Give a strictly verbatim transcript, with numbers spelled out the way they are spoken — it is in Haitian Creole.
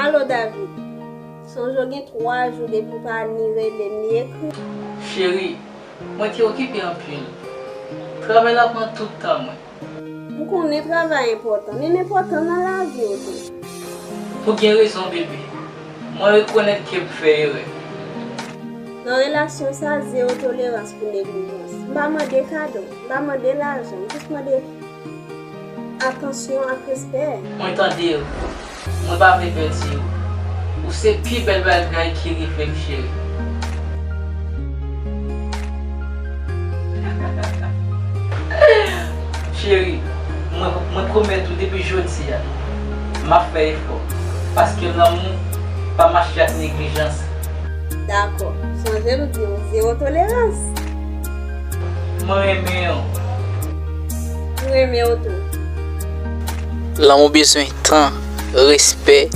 Alo, David. Sonje w gen twa jou depi w pa ni rele m, ni ekri. Cheri, mwen te okipe anpil. Travay la pran tout tan mwen. M konnen travay enpòtan, men m enpòtan nan lavi w tou. Ou gen rezon, bebe. Mwen rekonèt ke m fè erè. Nan relasyon sa, zewo tolerans pou neglijans. M pa mande kado, m pa mande lajan, m jis mande atansyon ak respè. Mwen tande w. Mwen pa vle pèdi w. Ou se pi bèl bagay ki rive m, cheri. Cheri, mwen, mwen pwomèt ou depi jodi a, m ap fè efò. Paske lanmou pa mache ak neglijans. Dakò. Sonje m di w, zewo tolerans. Mwen renmen w. M renmen w tou. Lanmou bezwen tan, respè,